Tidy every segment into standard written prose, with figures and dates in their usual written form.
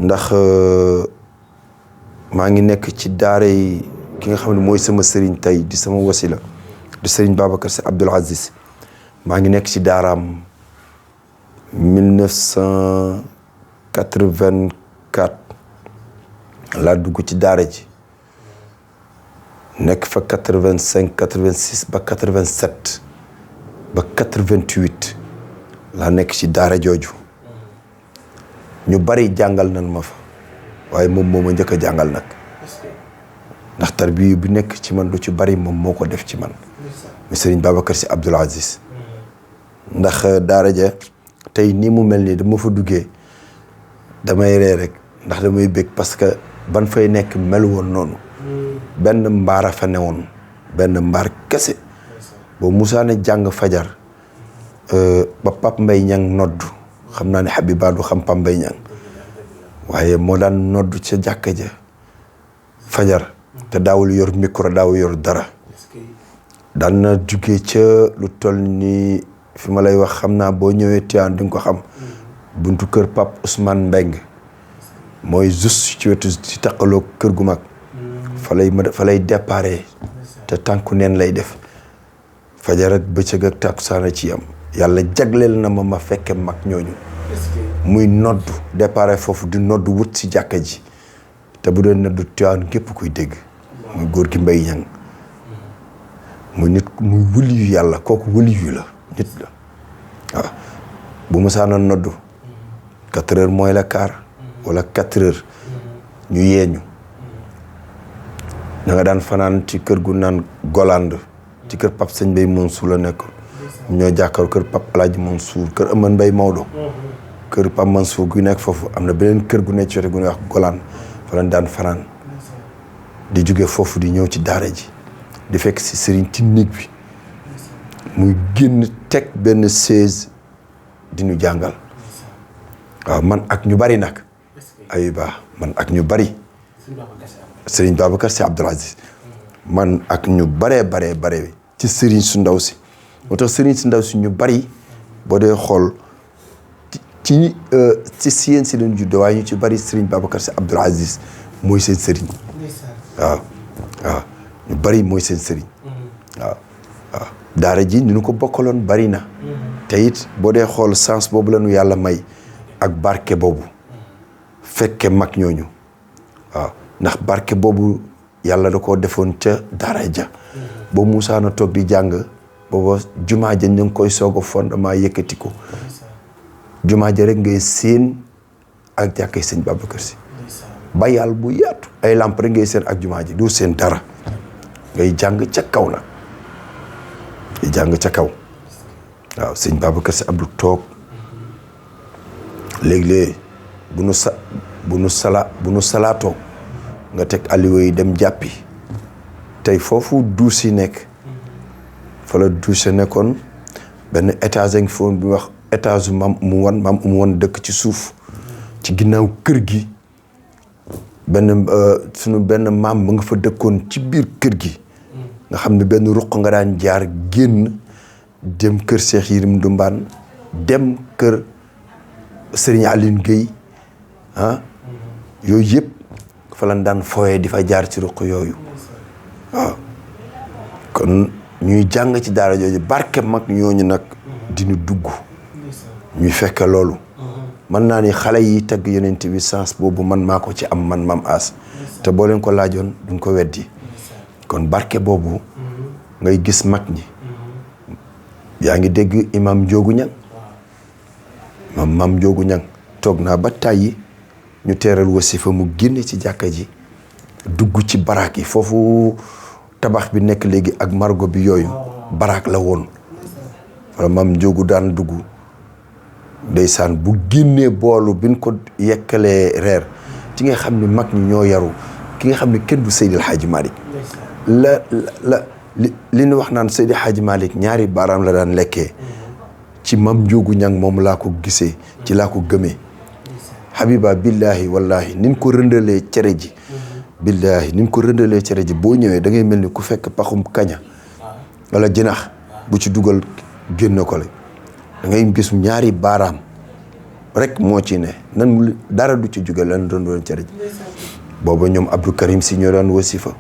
ndax maa ngi nekk ci daara yi ki nga xam ne mooy sama sëriñ tey di sama wasila di sëriñ Babacar Sy Abdoul Aziz maa ngi nekk ci daaraam 1984 laa dugg ci daara ji nekk fa 85 86 ba 87 ba 88 laa nekk ci daara jooju ñu bari jàngal nañ ma fa waaye moom moo ma njëkk a jàngal nag ndax tarbiyu bi nekk ci man lu ci bari moom moo ko def ci man mi sëriñ Babacar Sy Abdoul Aziz ndax daara ja tey nii mu mel nii dama fa duggee damay ree rek ndax damay bég parce que ban fay nekk mel woon noonu benn mbaar a fa newoon benn mbaar kese boo Moussa ne jàng fajar ba Pape Mbaye Niang noddu xam naa ne Habiba du xam Pape Mbaye Niang waaye moo daan noddu ca jàkka ja fajar te daawul yor micro daawul yor dara daan na jugee ca lu toll ni fi ma lay wax xam naa boo ñëwee Tivaouane di nga ko xam buntu kër Pape Ousmane Mbeng mooy juste ci wetu ci taqaloo kër gu mag fa lay déparé te tànku neen lay def fajar ak bëccëg ak tàkkusaan ci yam yàlla jagleel na ma fekke mag ñooñu muy noddu déparé foofu di noddu wut si jàkka ji te bu doon noddu Tivaouane gépp kuy dégg muy góor gi Mbaye Niang muy nit muy wëliyu yàlla kooku wëliyu la nit la waaw bu musaana noddu 4 heures mooy la quart wala 4 heures ñu yeeñu da nga daan fanaan ci kër gu naan Golande ci kër Pape Sëñ Mbaye Mansour la nekk ñoo jàkkaar kër Pape Alaaji Mansour kër Aman Mbaye Maodo kër Pape Mansour gu nekk foofu am na beneen kër gu nekk ci wetu gu ñuy wax Golande fa lañ daan fanaan di jóge foofu di ñëw ci daara ji di fekk si sëriñ ci néeg bi muy génn teg benn chaise di ñu jàngal waaw man ak ñu bari nag Ayuba man ak ñu bari sëriñ Babacar Sy Abdoul Aziz man ak ñu bare ci sëriñ su ndaw si moo tax sëriñ su ndaw si ñu bari boo dee xool ci siyeen si leen juddoo waaye ñu ci bari sëriñ Babacar Sy Abdoul Aziz mooy seen sëriñ waaw ñu bari mooy seen sëriñ waaw daara ji ñu ko bokkaloon bari na te it boo dee xool sens boobu la ñu yàlla may ak barke boobu fekke mag ñooñu waaw ndax barke boobu yàlla da koo defoon ca daara ja boobu Moussa na toog di jàng booba jumaa ja ñu ngi koy soog a fondement yëkkati ko jumaa ja rek ngay séen ak jàkkee sëñ Babacar Sy ba yàlla bu yaatu ay lamp rek ngay seen ak jumaa ji du seen dara ngay jàng ca kaw nag ngay jàng ca kaw waaw sëñ Babacar Sy Abdou toog léeg-léeg bu nu salaatoo nga teg alliwa yi dem jàppi tey foofu duus yi nekk fa la duus yi nekkoon benn étage ngi foon bu wax étage u maam umu wan dëkk ci suuf ci ginnaaw kër gi sunu benn maam mu nga fa dëkkoon ci biir kër gi nga xam ne benn ruq nga daan jaar génn dem kër Cheikh Yirim Dumbaan dem kër Serigne Aline Gueye yooyu yëpp fa lañ daan fooyee di fa jaar ci ruq yooyu waaw kon ñuy jàng ci daara jooju barke mag ñooñu nag dinu dugg ñuy fekk loolu mën naa ni xale yi tagg yonent bi sens boobu man maa ko ci am man Mame Ass te boo leen ko laajoon duñ ko weddi kon barke boobu ngay gis mag ñi yaa ngi dégg imam Njoogu Ñang mam Njoogu Ñang toog naa ba tàyyi ñu teeral wasifa mu génne ci jàkka ji dugg ci baraak yi foofu tabax bi nekk léegi ak margo bi yooyu baraak la woon wala mam Njoogu daan dugg ndeysaan bu génnee boolu bi ñu ko yekkalee reer ci nga xam ne mag ñi ñoo yaru ki nga xam ne kenn du Seydil Hadji Malick li ñu wax naan Seydil Hadji Malick ñaari baaraam la daan lekkee ci mam Njoogu Ñang moom laa ko gisee ci laa ko gëmee Habiba billahi wallahi nin ko rëndalee cere ji billahi nin ko rëndalee cere ji boo ñëwee da ngay mel ni ku fekk paxum kaña wala jinax bu ci dugal génn ko la da ngay gis ñaari baaraam rek moo ci ne nan dara du ci jóge lan doon cere ji booba ñoom Abdou Karim si ñoo daan wasifa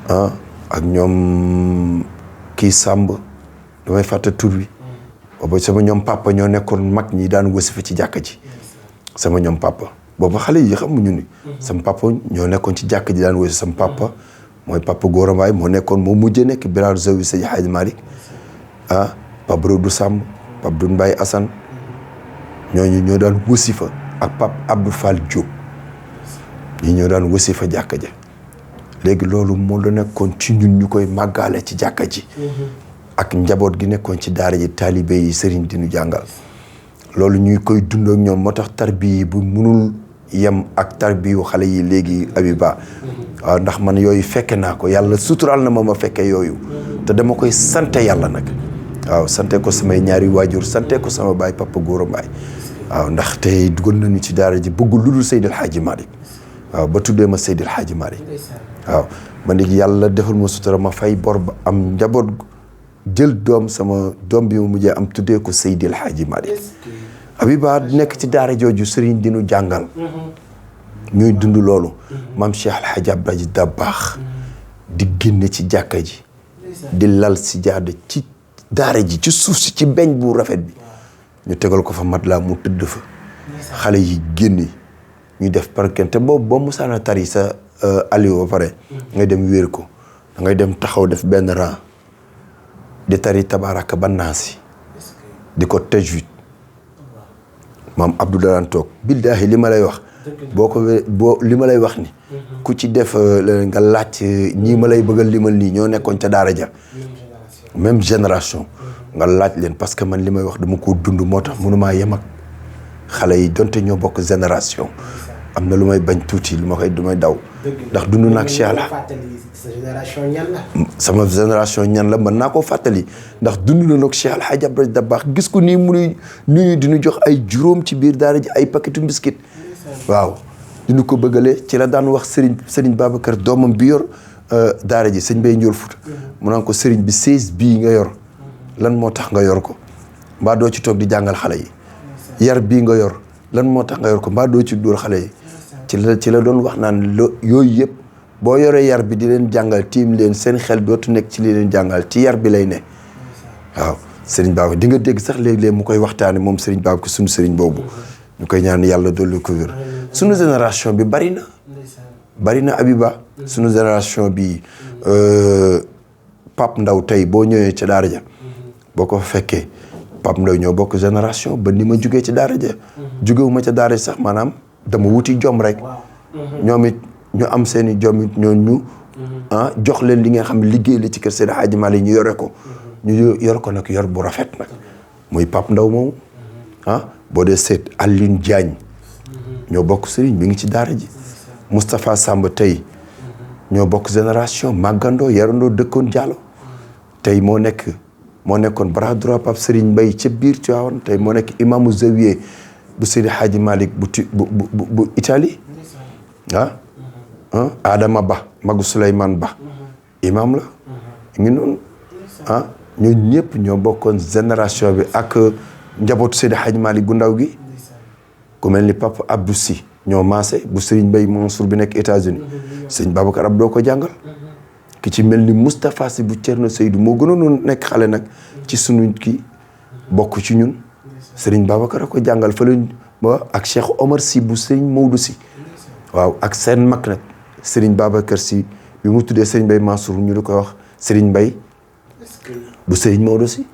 ak ñoom kii Samb damay fàtte tur wi booba sama ñoom papa ñoo nekkoon mag ñi daan wasifa ci jàkka ji sama ñoom papa booba xale yi xamuñu ni sama papa ñoo nekkoon ci jàkka ji daan wasifa sama papa mooy papa Gora Mbaye moo nekkoon moo mujjee nekk Bilal Zawi Seydi Hadji Malick Pape Brodou Samb Pape Doudou Mbaye Assane ñooñu ñoo daan wasifa ak Pape Abdou Fall Diop ñi ñoo daan wasifa jàkka ja léegi loolu moo la nekkoon ci ñun ñu koy màggaale ci jàkka ji ak njaboot gi nekkoon ci daara ji taalibe yi sëriñ di ñu jàngal loolu ñuy koy dund ak ñoom moo tax tarbiya bu munul yem ak tarbiyu xale yi léegi Abiba waaw ndax man yooyu fekke naa ko yàlla suturaal na ma fekke yooyu te dama koy sante yàlla nag waaw sante ko samay ñaari waajur sante ko sama baay Papa Gora Mbaye waaw ndax tey dugal nañu ci daara ji bëggul lu dul Seydil Hadji Malick waaw ba tuddee ma Seydil Hadji Malick waaw man nag yàlla defal ma sutura ma fay bor ba am njaboot jël doom sama doom bi mu mujjee am tuddee ko Seydil Hadji Malick Abiba nekk ci daara jooju sëriñ dinu jàngal ñuy dund loolu maam Cheikh El Hadji Abdoulaye Dabakh di génne ci jàkka ji di lal si jaada ci daara ji ci suuf si ci beñ bu rafet bi ñu tegal ko fa mat laa mu tëdd fa xale yi génn ñu def parken te boobu boo musaana tari sa Aliou ba pare ngay dem wéer ko da ngay dem taxaw def benn rang di tari tabaraka ba naasi di ko tajwid maam Abdou daan toog billaahi li ma lay wax boo li ma lay wax ni ku ci def nga laaj ñii ma lay bëggal limal nii ñoo nekkoon ca daara ja même génération nga laaj leen parce que man li may wax dama ko dund moo tax mënumaa yem ak xale yi donte ñoo bokk génération am na lu may bañ tuuti lu ma koy du may daw ndax dund naag Cheikh la sama génération ñan la mën naa koo fàttali ndax dund na nag Cheikh El Hadji Abdoulaye Dabakh gis ko nii munuy nuyu diñu jox ay juróom ci biir daara ji ay paquetu biscuit waaw diñu ko bëggale ci la daan wax Serigne Babacar doomam bi yor daara ji sëñ Bay Njool Fuuta mu naan ko Serigne bi 16 bii nga yor lan moo tax nga yor ko mbaa doo ci toog di jàngal xale yi yar bii nga yor lan moo tax nga yor ko mbaa doo ci dóor xale yi ci la doon wax naan yooyu yëpp boo yoree yar bi di leen jàngal tiim leen seen xel dootu nekk ci li leen jàngal ci yar bi lay ne waaw Serigne Babacar di nga dégg sax léeg-léeg mu koy waxtaane moom Serigne Babacar suñu Serigne boobu ñu koy ñaan yàlla dolli ko wér suñu génération bi bari na Abiba suñu génération bi Pape Ndaw tey boo ñëwee ca daara ja boo ko fekkee Pape Ndaw ñoo bokk génération ba ni ma jugee ci daara ja jugewuma ca daara sax maanaam dama wuti jom rek ñoom it ñu am seen i jom it ñu jox leen li nga xam liggéey la ci kër Seydi Hadji Malick ñu yore ko ñu yor ko nag yor bu rafet nag muy Pape Ndaw moom boo dee seet Alioune Diagne ñoo bokk sëriñ mi ngi ci daara ji Moustapha Samb tey ñoo bokk génération màggandoo yarandoo dëkkoon Diallo tey moo nekkoon bras droit Pape Serigne Mbaye ca biir Tivaouane tey moo nekk imaamu Zawiye bu Seydi Hadji Malick bu Italie Adama Ba magu Souleymane Ba imaam la ngi noonu ñoo ñëpp ñoo bokkoon génération bi ak njabootu Seydi Hadji Malick gu ndaw gi ku mel ni Papa Abdou Sy ñoo maase bu Serigne Mbaye Mansour bi nekk États-Unis sëñ Babacar Abdou ko jàngal ki ci mel ni Moustapha Sy bu Thierno Seydou moo gënoon nekk xale nag ci sunu ki bokk ci ñun Serigne Babacar a ko jàngal fa lañ ba ak Cheikh Omar Sy bu Serigne Maodo Sy waaw ak seen mag nag Serigne Babacar Sy bi mu tuddee Serigne Mbaye Mansour ñu di ko wax Serigne Mbaye bu Serigne Maodo Sy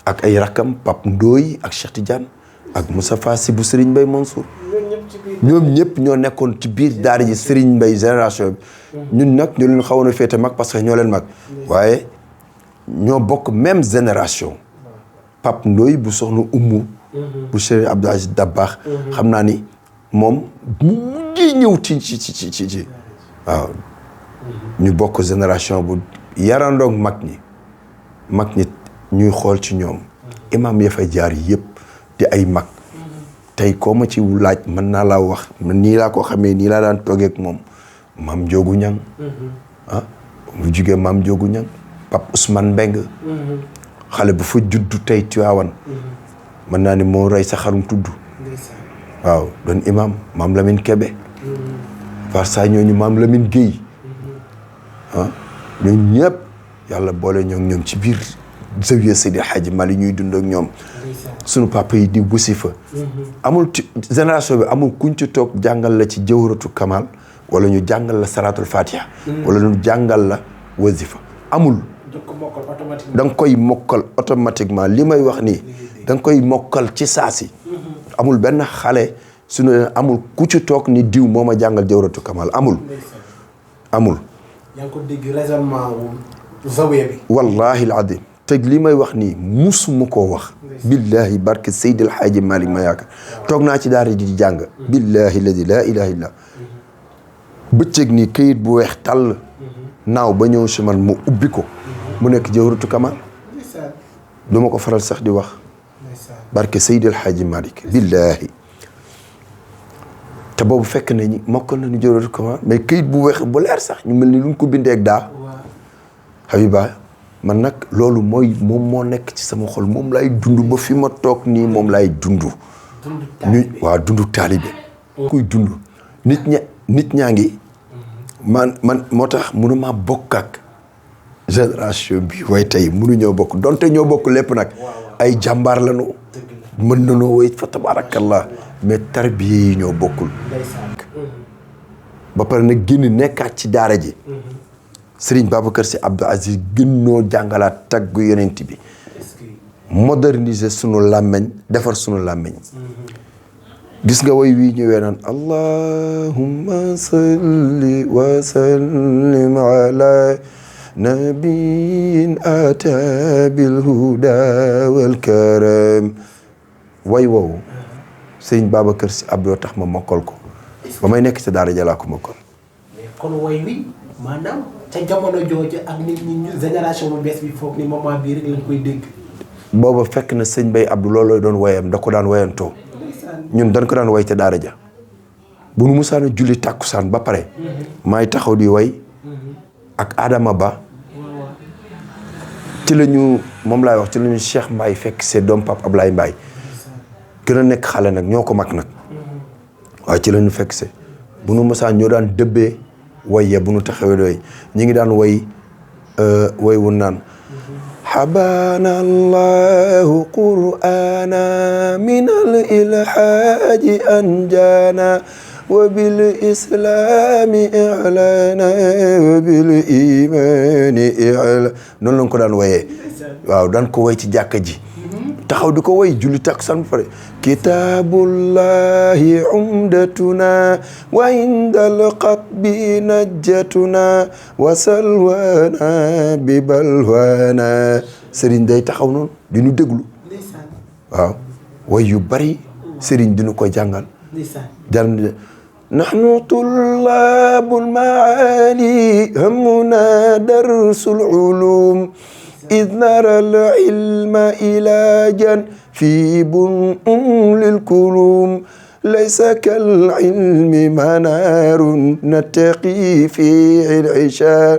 ak ay rakkam Pape Ndoye ak Cheikh Tidiane ak Moustapha Sy bu Serigne Mbaye Mansour ñoom ñëpp ñoo nekkoon ci biir daara ji Serigne Mbaye génération bi ñun nag ñoo leen xawoon a féete mag parce que ñoo leen mag waaye ñoo bokk même génération Pape Ndoye bu soxna Umu bu Cheikh Abdou Aziz Dabakh xam naa ni moom mu ngi ñëw ci waaw ñu bokk génération bu yarandoog mag ñi ñuy xool ci ñoom imam ya fay jaar yëpp di ay mag tey koo ma ci laaj mën naa laa wax nii laa ko xamee nii laa daan toogee ak moom maam Njoogu Ñang mu jugee maam Njoogu Ñang Pape Ousmane Mbeng xale bu fa juddu tey Tiwaawan mën naa ni moo rey sa xarum tudd waaw doon imam maam Lamine Kebe par ça ñooñu maam Lamine Guèye ñooñu ñëpp yàlla boole ñoom ci biir zawiya Seydi Hadji Malick ñuy dund ak ñoom sunu papa yi di wasifa amul génération bi amul kuñ ci toog jàngal la ci jawharatu kamal wala ñu jàngal la salatul fatiha wala ñu jàngal la wasifa amul da nga koy mokkal automatiquement li may wax nii da nga koy mokkal ci saasi amul benn xale suñu amul ku ci toog ni diw moo ma jàngal jawharatu kamal amul yaa ngi ko dégg raisonnement wu zawiya bi wallahi alazim te li may wax nii musuma koo wax billahi barke Seydi El Hadji Malick ma yaakaar toog naa ci daara ji di jàng billahi ladi laa ilaha illa bëccëg nii këyit bu weex tàll naaw ba ñëw si man mu ubbi ko mu nekk jawharatu kamal du ma ko faral sax di wax barke Seydi El Hadji Malick billahi te boobu fekk nañu mokkal nañu jawharatu kamal mais këyit bu weex bu leer sax ñu mel ni luñ ko bindee ak daa Habiba man nag loolu moom moo nekk ci sama xol moom lay dund ba fi ma toog nii moom lay dund waaw dundu taalibe kuy dund nit ñaa ngi man moo tax mënuma bokk ak génération bi way tey mënuñoo bokk donte ñoo bokk lépp nag ay jàmbaar lañu mën nañoo way fa tabarakallah mais tarbiya yi ñoo bokkul ba pare nag génn nekkaat ci daara ji Serigne Babacar Sy Abdou Aziz gën noo jàngalaat taggu yonent bi moderniser sunu làmmeñ defar sunu làmmeñ gis nga way wii ñëwee naan allahumma salli wa sallim ala nabiyin ata bil huda wal karam way wow Serigne Babacar Sy Abdou tax ma mokkal ko ba may nekk ci daara ja laa ko mokkal kon way wi maanaam ca jamono jooju ak nit ñi génération bu bees bi foog ni moment bii rek lañ koy dégg. booba fekk na sëñ Bay Abdou looloo doon woyam da ko daan woyantoo ñun dañ ko daan woy ca daara ja bu nu musaana julli tàkkusaan ba pare maay taxaw di woy ak Adama Ba ci la ñu moom laay wax ci la ñu Cheikh Mbaye fekk see doom Pape Ablaye Mbaye gën a nekk xale nag ñoo ko mag nag waaye ci la ñu fekk see bu nu musaan ñoo daan dëbbee way ya bu nu taxawee doy ñi ngi daan way wu naan xabaana allahu qur'ana min al ilhaaji anjana wa bil islami i'lana wa bil imani i'lana noonu lañ ko daan wayee waaw daan ko way ci jàkka ji taxaw di ko way julli takkusaan ba pare kitaabullahi umdatuna wa indal qatbi najjatuna wa salwana bi balwana sëriñ day taxaw noonu di nu déglu waaw way yu bari sëriñ dinu ko jàngal jar nahnu tullabul maali hamuna darsul ulum إذ نرى العلم إلاجا في بنء للكروم ليس كالعلم منار نتقي فيه العشاء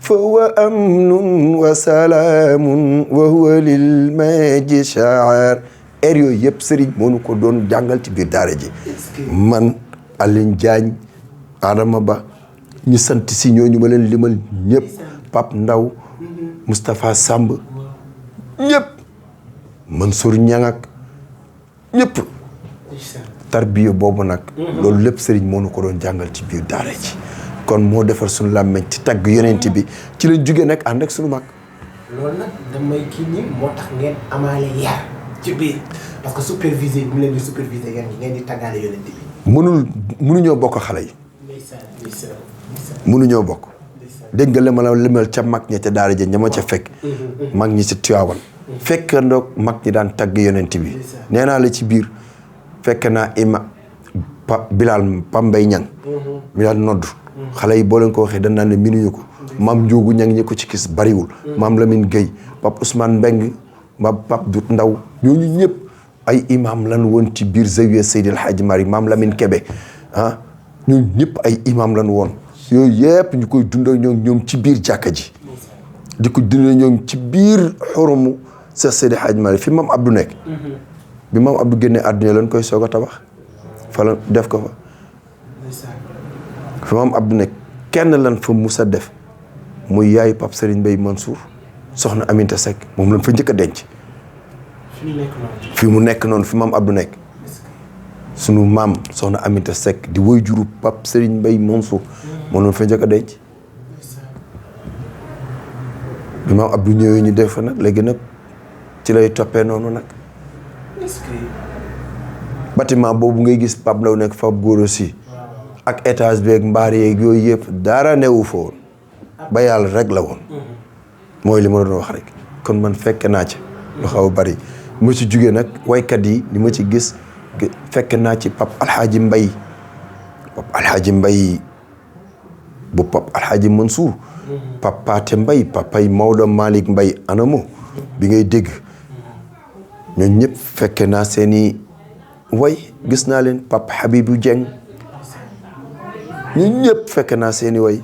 فهو أمن وسلام وهو للماج شعار yooyu yëpp sëriñ moo nu ko doon jàngal ci biir daara ji man Aline Diagne Adama Ba ñu sant si ñooñu ma leen limal ñëpp Pape Ndaw Moustapha Samb ñëpp Mansour Niang ak ñëpp tarbiya boobu nag loolu lépp sëriñ moo nu ko doon jàngal ci biir daara ji kon moo defar suñu làmmeñ ci tagg yonent bi ci lañ jógee nag ànd ak suñu mag loolu nag damay kii nii moo tax ngeen amaale yar ci biir parce que supervisé bi mu leen di supervisé ngeen di taggaale yonent bi mënuñoo bokk xale yi mënuñoo bokk dégg nga la limal ca mag ñi ca daara ja ña ma ca fekk mag ñi ci Tiwaawan fekk ndoog mag ñi daan tagg yonent bi nee naa la ci biir fekk naa Bilal Pambay Ñang mi daan nodd xale yi boo leen ko waxee dañ naan ne minuñu ko maam Njóogu Ñang ñi ko ci gis bariwul maam Lamine Gueye Pape Ousmane Mbeng Pape Dut Ndaw ñooñu ñëpp ay imam lan woon ci biir zawiya Seydi El Hadji Malick maam Lamine Kebe ñooñu ñëpp ay imam lan woon yooyu yëpp ñu koy dund ak ñoom ci biir jàkka ji di ko dund ñoom ci biir xoromu Seex Seydi El Hadji Malick fi maam Abdou nekk bi maam Abdou génnee àdduna lañ koy soog a tabax fa la def ko fa fi maam Abdou nekk kenn lan fa musa def muy yaayu Pape Serigne Mbaye Mansour soxna Aminta Seck moom lañ fa njëkk a denc fi mu nekk noonu fi maam Abdou nekk sunu maam soxna Aminta Seck di woy juru Pape Serigne Mbaye Mansour moom lañ fa njëkk a denc bi maam Abdou ñëwee ñu def fa nag léegi nag ci lay toppee noonu nag bâtiment boobu ngay gis Pape Ndaw nekk fa góor aussi ak étage beeg mbaar yeeg yooyu yëpp dara newu fa woon ba yàlla rek la woon mooy li ma doon wax rek kon man fekk naa ci lu xaw a bari ma ci jugee nag waykat yi li ma ci gis fekk naa ci Pape Alxaaji Mbay bu Pape Alxaaji Mansour Pape Paate Mbay papay Maodo Malick Mbay anamo bi ngay dégg ñooñu ñëpp fekke naa seeni way gis naa leen Pape Habibou Dieng ñun ñëpp fekke naa seeni way